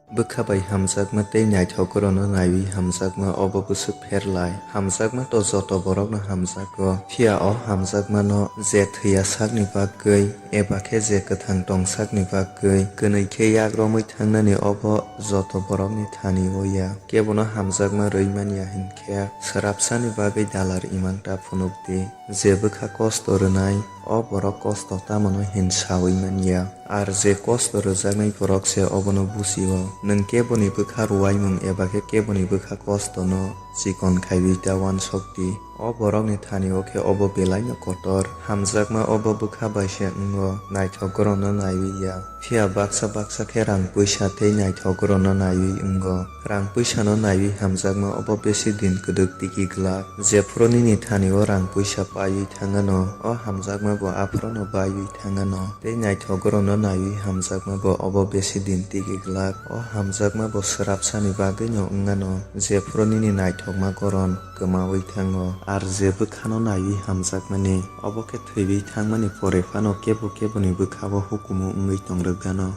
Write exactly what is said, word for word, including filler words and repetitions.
Bwkha bai hamjakma tei naithok gorokno naiwi hamjakma obo bwswk pher lai. Hamjakma to joto borokno hamjago, phiya o hamjakmano je thwiya sakni bagwi eba khe je kwthang tong sakni bagwi kwnwi khe yak romwi thangnani obo joto borokni thani o ya. Kebono hamjakma rwi man ya hinkhe swrapsani bagwi dalar imang ta phunuk di. Je bwkha kosto rwnai, o borok kosto tamano hin saui man ya. Ar je kosto rwjaknai borok se obono buji-o. Nwng keboni bwkha ruaimung eba khe keboni bwkha kostono chikon khaiwi ta uansok di. O borokni thani o khe obo belaino kotor. Hamjakma obo bwkha bai se wngo, naithok gorokno naiwi ya. Phiya baksa baksa khe rang puisa tei naithok gorokno naiwi wngo. Rang puisano naiwi hamjakma obo besi din kwdwk tigi glak. Jephuru nini thani o rang puisa paiwi thangano, o hamjakma bo aphuru no baiwi thangano. Tei naithok gorokno naiwi hamjakma bo obo besi din tigi glak. O hamjakma bo swrapsani bagwi no wngano, jephuru nini naithokma goron kwmawi thango. Ar je bwkhano naiwi hamjakmani, obo khe thwiwi thangmani pore phano kebo keboni bwkha bo hukumu wngwi tong rwgano.